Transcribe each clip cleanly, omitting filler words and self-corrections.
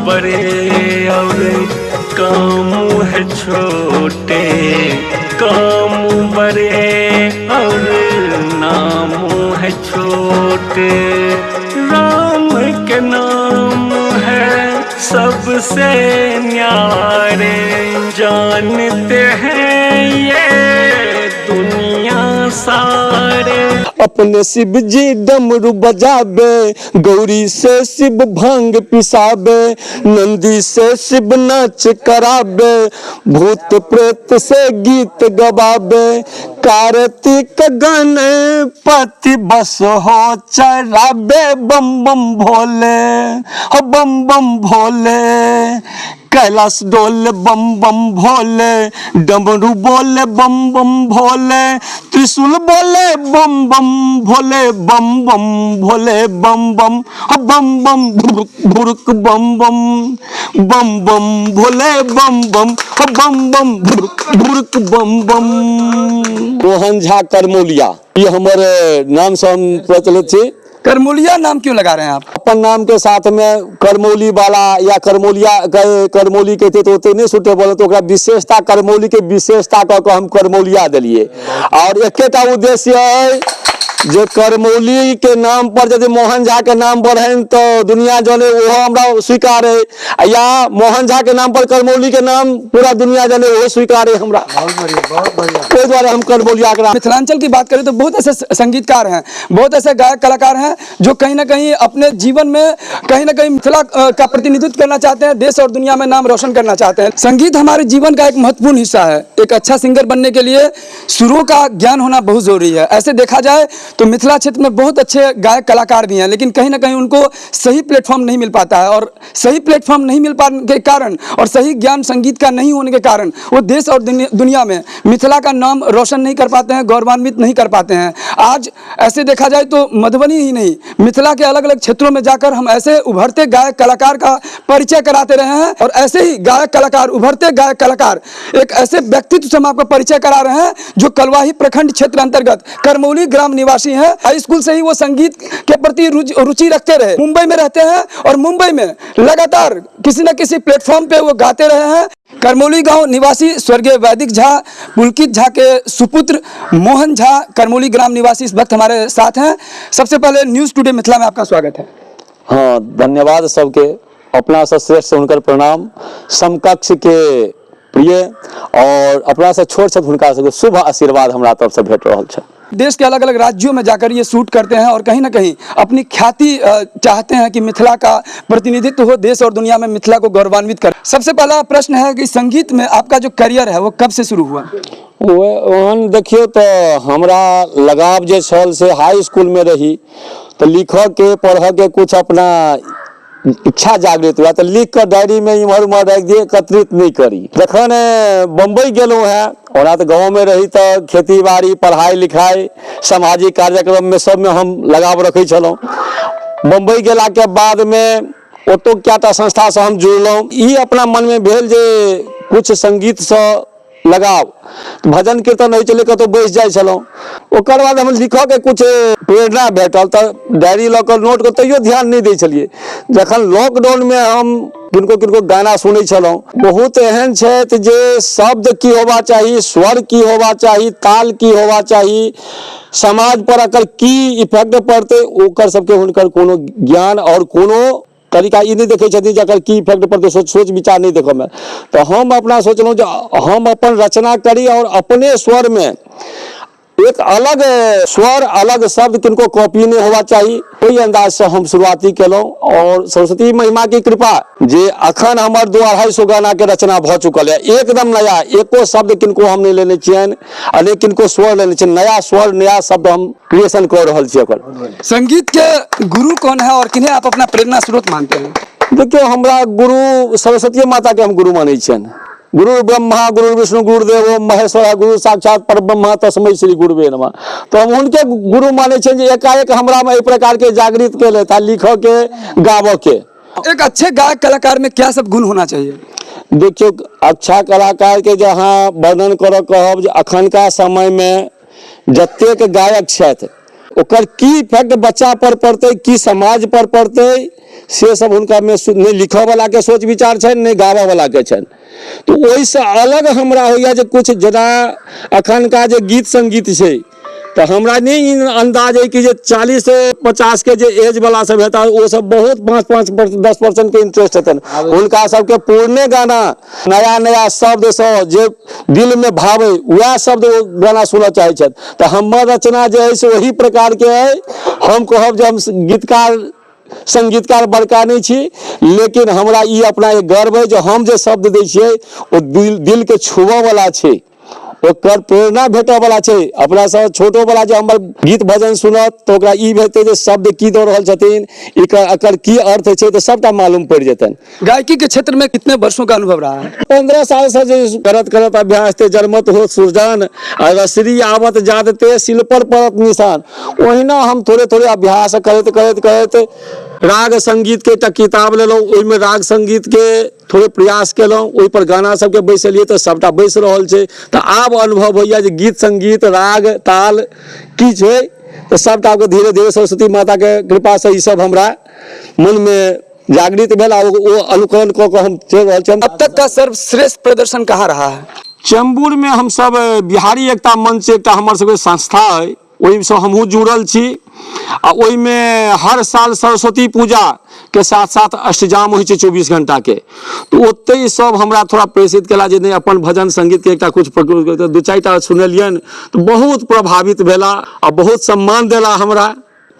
बड़े और काम है छोटे, काम बड़े और नाम है छोटे। राम के नाम है सबसे न्यारे, जानते हैं ये दुनिया सारे। अपने शिव जी डमरू बजाबे, गौरी से शिव भांग पिसाबे, नंदी से शिव नाच कराबे, भूत प्रेत से गीत गवाबे, कार्तिक गणपति बस हो चराबे, बम बम भोले हो बम बम भोले, कैलाश डोले बम बम भोले, डमरू बोले बम बम भोले, त्रिशूल बोले बम बम भोले, बम बम भोले बम बम हो बम बम भुरुक भुरुक बम बम, बम बम भोले बम बम हो बम बम भुरुक भुरुक बम बम। मोहन झा करमौलिया, ई हमर नाम से हम प्रचलित छी। करमौलिया नाम क्यों लगा रहे हैं आप? अपन नाम के साथ में करमौली वाला या करमौलिया करमौली कहते तो ओते नहीं सुटेबल, तो ओकरा विशेषता करमौली के विशेषता कऽ के हम करमौलिया देलिए। और एकेटा उद्देश्य है जे करमौली के नाम पर यदि मोहन झा के नाम बढ़नि तो दुनिया जाने ओहो हमरा स्वीकार है, या मोहन झा के नाम पर करमौली के नाम पूरा दुनिया जाने ओहो स्वीकार है हमरा। बहुत बढ़िया, बहुत बढ़िया। ताहि दुआरे हम करमौलिया के नाम। मिथिलांचल की बात करें तो बहुत ऐसे संगीतकार हैं, बहुत ऐसे गायक कलाकार हैं जो कहीं ना कहीं अपने जीवन में कहीं ना कहीं मिथिला का प्रतिनिधित्व करना चाहते हैं, देश और दुनिया में नाम रोशन करना चाहते हैं। संगीत हमारे जीवन का एक महत्वपूर्ण हिस्सा है। एक अच्छा सिंगर बनने के लिए सुरों का ज्ञान होना बहुत जरूरी है। ऐसे देखा जाए तो मिथिला क्षेत्र में बहुत अच्छे गायक कलाकार भी हैं, लेकिन कहीं ना कहीं उनको सही प्लेटफॉर्म नहीं मिल पाता है, और सही प्लेटफॉर्म नहीं मिल पाने के कारण और सही ज्ञान संगीत का नहीं होने के कारण वो देश और दुनिया में मिथिला का नाम रोशन नहीं कर पाते हैं, गौरवान्वित नहीं कर पाते हैं। आज ऐसे देखा जाए तो मधुबनी ही नहीं, मिथिला के अलग अलग क्षेत्रों में जाकर हम ऐसे उभरते गायक कलाकार का परिचय कराते रहे हैं, और ऐसे ही गायक कलाकार, उभरते गायक कलाकार, एक ऐसे व्यक्तित्व से हम आपका परिचय करा रहे हैं जो कलवाही प्रखंड क्षेत्र अंतर्गत करमौली ग्राम निवासी हैं। हाई स्कूल से ही वो संगीत के प्रति रुचि रखते रहे। मुंबई में रहते हैं और मुंबई में लगातार किसी न किसी प्लेटफॉर्म पे वो गाते रहे हैं। करमौली गांव निवासी स्वर्गीय वैदिक झा, पुलकित झा के सुपुत्र मोहन झा करमौली ग्राम निवासी इस वक्त हमारे साथ हैं। सबसे पहले न्यूज टुडे मिथिला में आपका स्वागत है। हाँ, धन्यवाद सबके, अपना से श्रेष्ठ हुनकर प्रणाम, समकक्ष के प्रिय और अपना से छोट छथि हुनका सबके शुभ आशीर्वाद हमरा तरफ से भेट रहल छै। देश के अलग अलग राज्यों में जाकर ये शूट करते हैं और कहीं ना कहीं अपनी ख्याति चाहते हैं कि मिथिला का प्रतिनिधित्व हो, देश और दुनिया में मिथिला को गौरवान्वित कर। सबसे पहला प्रश्न है कि संगीत में आपका जो करियर है वो कब से शुरू हुआ? ओहन देखियौ तऽ हमरा लगाव जे छल से हाई स्कूल में रही तऽ लिखऽ के पढ़ऽ के कुछ अपना इच्छा जागृत हुआ तऽ लिख कऽ डायरी में इम्हर उम्हर राखि दिए, एकत्रित नहि करी। जखन बम्बई गेलहुँ हेँ, ओना तऽ गाँवमे रही तऽ खेती बाड़ी, पढ़ाइ लिखाइ, सामाजिक कार्यक्रममे सबमे हम लगाव रखै छलहुँ। बम्बई गेलाके बादमे ओतौ कएटा संस्थासँ हम जुड़लहुँ। ई अपना मनमे भेल जे कुछ संगीतसँ लगाव, भजन कीर्तन होइ छलै, कतौ बैस जाइ छलहुँ। ओकर बाद हम लिखऽके कुछ प्रेरणा भेटल तऽ डायरी लऽ कऽ नोट कऽ तैयो ध्यान नहि दै छलियै। जखन लॉकडाउनमे हम किनको किनको गाना सुनै छलहुँ, बहुत एहन छथि जे शब्द की होबा चाही, स्वर की होबा चाही, ताल की होबा चाही, समाज पर एकर की इफेक्ट पड़तै, ओकर सबके हुनकर कोनो ज्ञान और कोनो तरीका ई नहि देखै छथिन जे एकर की इफेक्ट पड़तै, सोच विचार नहि देखऽमे। तऽ हम अपना सोचलहुँ जे हम अपन रचना करी और अपने स्वरमे एक अलग स्वर, अलग शब्द, किनको कॉपी नहि होबा चाही, ओहि अंदाज से हम शुरुआती केलहुँ। और सरस्वती महिमा की कृपा जे अखन हमर 200-250 गाना के रचना भऽ चुकल है, एकदम नया, एको शब्द किनको हम नहि लेने छियनि आ नहि किनको स्वर लेने छियनि, नया स्वर नया शब्द हम क्रिएशन कऽ रहल छी ओकर। संगीत के गुरु कौन है और किन्हें आप अपना प्रेरणा स्रोत मानते हैं? देखियौ, हमरा गुरु सरस्वती माता के हम गुरु मानै छियनि। गुरु ब्रह्मा गुरु विष्णु गुरुदेवो महेश्वर गुरु साक्षात पर ब्रह्मा तस्मै श्री गुरुवे नमः। तो हम हुनके गुरु मानै छियनि जे एकाएक हमरा में एहि प्रकार के जागृत केलथि आ लिखऽ के गाबऽ के। एक अच्छे गायक कलाकार में क्या सब गुण होना चाहिए? देखियौ, अच्छा कलाकार के जे अहाँ वर्णन करऽ कहब जे अखनका समय में जतेक गायक छथि ओकर की इफेक्ट बच्चा पर पड़तै, की समाज पर पड़तै, से सब हुनकामे नहि लिखऽवलाके सोच विचार छनि, नहि गाबऽवलाके छनि। तऽ ओहिसँ अलग हमरा होइए जे किछु जेना एखनका जे गीत सङ्गीत छै, तऽ हमरा नहि ई अन्दाज अइ कि जे 40-50 के जे एज वला सब हेता, ओ सब बहुत 5-5 10% के इंटरेस्ट हेतनि। हुनका सबके पुरने गाना, नया नया शब्दसँ जे दिलमे भावे वएह शब्द ओ गाना सुनऽ चाहै छथि। तऽ हमर रचना जे अइ से ओही प्रकारके अइ। हम कहब जे हम गीतकार संगीतकार बड़का नहि छी, लेकिन हमरा ई अपना एक गर्व अइ जे हम जे शब्द दै छियै ओ दिलके छुबऽवला छै, ओकर प्रेरणा भेटऽवला छै। अपनासँ छोटोवला जे हमर गीत भजन सुनत तऽ ओकरा ई हेतै जे शब्द की दऽ रहल छथिन, एकर एकर की अर्थ छै, तऽ सबटा मालूम पड़ि जेतनि। गायकी के क्षेत्र में कितने वर्षों का अनुभव रहा है? 15 सालसँ जे करत करत अभ्यास ते जन्मत हो सुरजान, आ रसरी आवत जादते सिल पर पड़त निशान। ओहिना हम थोड़े थोड़े अभ्यास करैत करैत करैत राग संगीत के एकटा किताब लेलहुँ, ओहिमे राग संगीत के थोड़े प्रयास केलहुँ, ओहिपर गाना सबके बैसेलियै तऽ सबटा बैस रहल छै। तऽ आब अनुभव होइए जे गीत संगीत राग ताल की छै, तऽ सबटा धीरे धीरे सरस्वती माताके कृपासँ ई सब हमरा मनमे जागृत भेल आ ओ अनुकरण कऽ कऽ हम चलि रहल छी। अब तक का सर्वश्रेष्ठ प्रदर्शन कहाँ रहा है? चेम्बूरमे हमसब बिहारी एकता मंच एकटा हमर सबके संस्था अइ, ओहिसँ हमहूँ जुड़ल छी आ ओहिमे हर साल सरस्वती पूजाके साथ साथ अष्टजाम होइ छै 24 घंटाके। तऽ ओतहि सब हमरा थोड़ा प्रेषित केला जे नहि, अपन भजन संगीतके एकटा किछु 2-4 टा सुनेलियनि तऽ बहुत प्रभावित भेला आ बहुत सम्मान देला हमरा।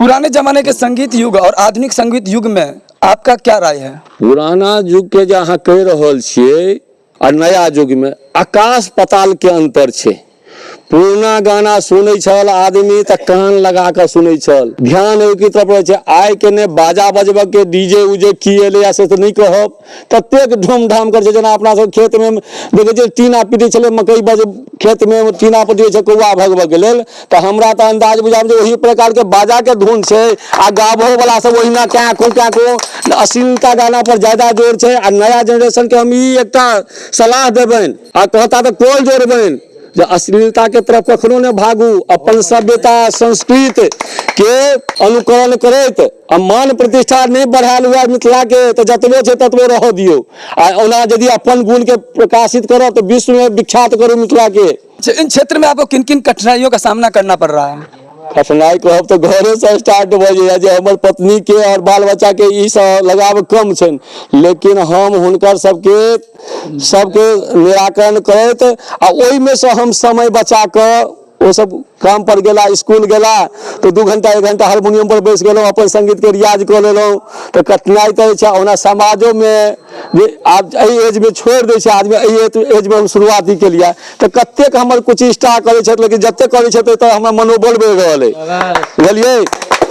पुराने जमाने के संगीत युग और आधुनिक संगीत युग में आपका क्या राय है? पुराना युग के जे अहाँ कहि रहल छियै आ नया युग में आकाश पाताल के अंतर छै। पुरना गाना सुनै छल आदमी तऽ कान लगा कऽ सुनै छल, ध्यान ओहि तरफ रहै छै। आइ के ने बाजा बजबऽ के डीजे उजे की एलैया से तऽ नहि कहब, ततेक धूमधाम करै छै। जेना अपना सब खेतमे देखै छियै टीना पीटै छलै मकइ बज खेतमे टीना पीटै छै कौआ भगबऽ के लेल, तऽ हमरा तऽ अन्दाज बुझाबै जे ओही प्रकारके बाजाके धुन छै आ गाबहोवला सब ओहिना क्याँ क्याँ अश्लीलता गाना पर ज्यादा जोर छै। आ नया जेनरेशनके हम ई एकटा सलाह देबनि आ कहता तऽ कॉल जोड़बनि जे अश्लीलताके तरफ कखनो नहि भागू, अपन सभ्यता संस्कृत के अनुकरण करैत आ मान प्रतिष्ठा नहि बढ़ायल हुए मिथिलाके तऽ जतबो छै ततबो रहऽ दियौ, आ ओना यदि अपन गुणके प्रकाशित करब तऽ विश्वमे विख्यात करू मिथिलाके। इन क्षेत्र में आपको किन किन कठिनाइयों का सामना करना पड़ रहा है? कठिनाई कहब तऽ घरेसँ स्टार्ट भऽ जाइए जे हमर पत्नीके आओर बाल बच्चाके ई सब लगाव कम छनि, लेकिन हम हुनकर सबके सबके निराकरण करैत आ ओहिमे सँ हम समय बचा कऽ ओ सब काम पर गेला, स्कूल गेला तऽ 2 घंटा 1 घंटा हारमोनियम पर बैस गेलहुँ, अपन संगीतके रियाज कऽ लेलहुँ। तऽ कठिनाइ तऽ छै। ओना समाजोमे जे आब एहि एजमे छोड़ि दै छै आदमी, एहि एजमे हम शुरुआती केलियै तऽ कतेक हमर कुचिष्टा करै छथि, लेकिन जतेक करै छथि तऽ हमर मनोबल बढ़ि रहल अइ, बुझलियै।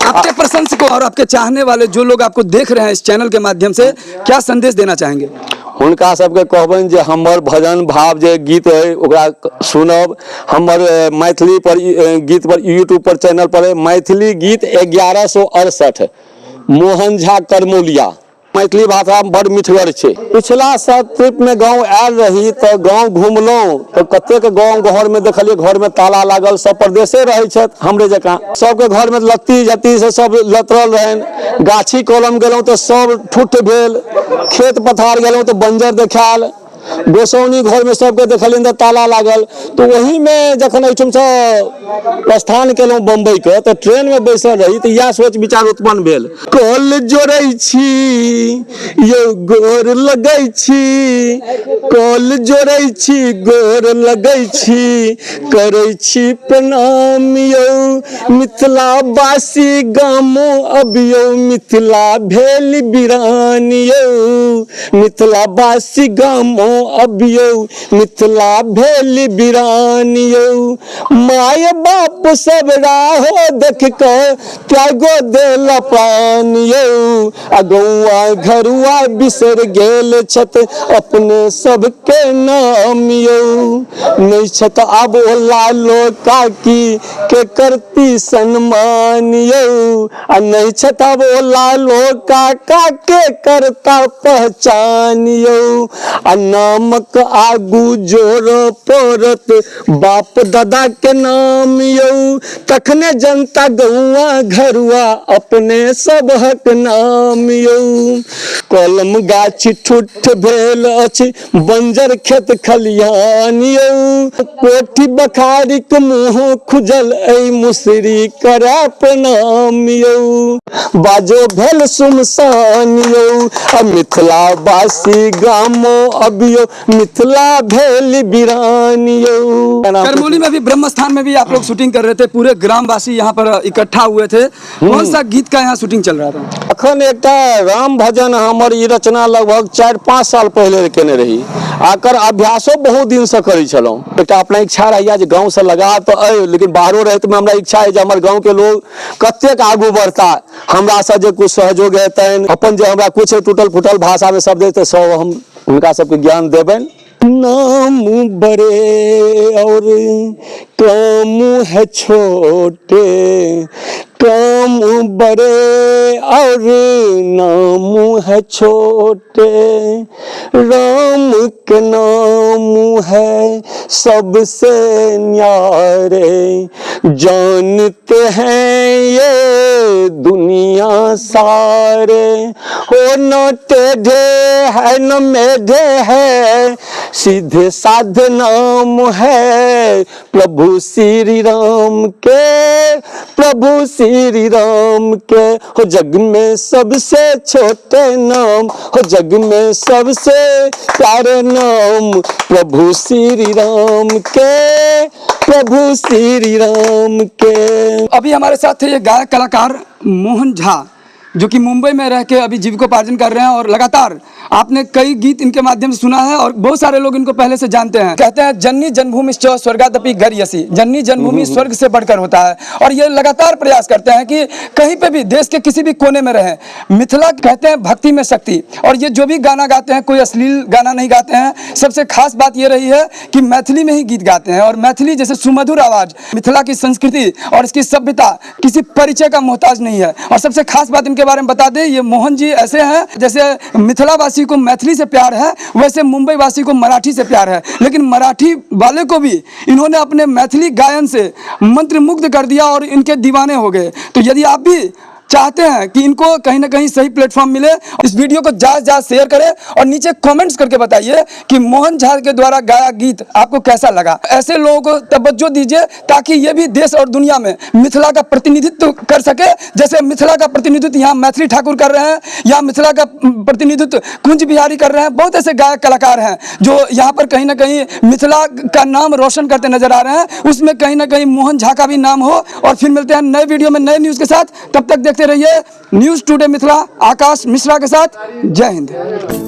आपके प्रशंसकों और आपके चाहने वाले जो लोग आपको देख रहे हैं इस चैनल के माध्यम से, क्या संदेश देना चाहेंगे? हुनका सबके कहबनि जे हमर भजन भाव जे गीत अइ ओकरा सुनब। हमर मैथिली पर गीत पर यूट्यूब पर चैनल पर मैथिली गीत 1168 मोहन झा करमौलिया। मैथिली भाषा बड़ मिठगर छै। पिछला सब ट्रिप में गाँव आयल रही तऽ गाँव घुमलहुँ तऽ कतेक गाँव घरमे देखलियै घरमे ताला लागल, सब परदेसे रहै छथि हमरे जकाँ, सबके घरमे लत्ती जत्ती से सब लतरल रहनि। गाछी कलम गेलहुँ तऽ सब ठुट्ठ भेल, खेत पथार गेलहुँ तऽ बंजर देखायल, गोसाउनी घरमे सबके देखलियनि तऽ ताला लागल। तऽ ओहीमे जखन एहिठामसँ प्रस्थान केलहुँ बम्बईके तऽ ट्रेनमे बैसल रही तऽ इएह सोच विचार उत्पन्न भेल। कल जोड़ै छी यौ गोर लगै छी, कल जोड़ै छी गोर लगै छी, करै छी प्रणाम यौ मिथिला वासी गामो अबियौ, मिथिला भेल बिरान यौ मिथिला वासी गामो अबियौ, मिथिला भेल बिरान यौ। माय बाप सब राहो देख कऽ त्यागो देल प्राण यौ, आ गौआ घरुआ बिसरि गेल छथि अपने सबके नाम यौ। नहि छथि आब ओ लालो काकी के करती सम्मान यौ, आ नहि छथि आब ओ लालो काका के करता पहचान यौ। आ ना नामक आगू जोड़ पड़त बाप दादा के नाम यौ, तखने जनता गौआ घरुआ अपने सबहक नाम यौ। कलम गाछी ठुठ भेल अछि बंजर खेत खलिहान यौ, कोठी बखारीक मुँह खुजल ऐ मुसरी करा प्रणाम यौ। बाजो भेल सुमसान यौ, आ मिथिला वासी गामो अबियो मिथिला भेल बिरान यौ। करमौली में भी ब्रह्म स्थान में भी आप लोग शूटिंग कर रहे थे, पूरे ग्रामवासी यहाँ पर इकट्ठा हुए थे, कौन सा गीत का यहाँ शूटिंग चल रहा था? अखन एकटा राम भजन हमर ई रचना लगभग 4-5 साल पहिले केने रही, आकर अभ्यासो बहुत दिन से करै छलहुँ। एकटा अपना इच्छा रहैया जे गाँव से लगाव तऽ अइ, लेकिन बाहरो रहैत में हमरा इच्छा है जे हमर गाँव के लोग कतेक आगू बढ़ता, हमरा से जे कुछ सहयोग हेतनि, अपन जे हमरा कुछ टूटल फूटल भाषा में शब्द तऽ सब हम हुनका सबके ज्ञान देबनि। नाम बड़े और काम है छोटे, काम बड़े और नाम है छोटे, राम के नाम है सबसे न्यारे, जानते हैं ये दुनिया सारे, हो न टेढ़े है न मेढ़े है, सीधे साधे नाम है प्रभु श्री राम के, प्रभु श्री राम के। हो जग में सबसे छोटे नाम, हो जग में सबसे प्यारे नाम प्रभु श्री राम के, प्रभु श्री राम के। अभी हमारे साथ थे ये गायक कलाकार मोहन झा, जो कि मुंबई में रह के अभी जीविकोपार्जन कर रहे हैं और लगातार आपने कई गीत इनके माध्यम से सुना है और बहुत सारे लोग इनको पहले से जानते हैं। कहते हैं जननी जन्मभूमिश्च स्वर्गादपि गरीयसी, जननी जन्मभूमि स्वर्ग से बढ़कर होता है और ये लगातार प्रयास करते हैं कि कहीं पे भी देश के किसी भी कोने में रहें, मिथिला कहते हैं भक्ति में शक्ति। और ये जो भी गाना गाते हैं कोई अश्लील गाना नहीं गाते हैं। सबसे खास बात ये रही है कि मैथिली में ही गीत गाते हैं और मैथिली जैसे सुमधुर आवाज़, मिथिला की संस्कृति और इसकी सभ्यता किसी परिचय का मोहताज नहीं है। और सबसे खास बात इनके बारे में बता दें, ये मोहन जी ऐसे हैं जैसे मिथिलावासी को मैथिली से प्यार है वैसे मुंबई वासी को मराठी से प्यार है, लेकिन मराठी वाले को भी इन्होंने अपने मैथिली गायन से मंत्रमुग्ध कर दिया और इनके दीवाने हो गए। तो यदि आप भी चाहते हैं कि इनको कहीं ना कहीं सही प्लेटफॉर्म मिले, इस वीडियो को ज़्यादा से ज़्यादा शेयर करें और नीचे कमेंट्स करके बताइए कि मोहन झा के द्वारा गाया गीत आपको कैसा लगा। ऐसे लोगों को तवज्जो दीजिए ताकि ये भी देश और दुनिया में मिथिला का प्रतिनिधित्व कर सके, जैसे मिथिला का प्रतिनिधित्व यहाँ मैथिली ठाकुर कर रहे हैं या मिथिला का प्रतिनिधित्व कुंज बिहारी कर रहे हैं। बहुत ऐसे गायक कलाकार हैं जो यहाँ पर कहीं ना कहीं मिथिला का नाम रोशन करते नजर आ रहे हैं, उसमें कहीं ना कहीं मोहन झा का भी नाम हो। और फिर मिलते हैं नए वीडियो में नए न्यूज़ के साथ, तब तक देखते रहिए न्यूज़ टुडे मिथिला आकाश मिश्रा के साथ। जय हिंद।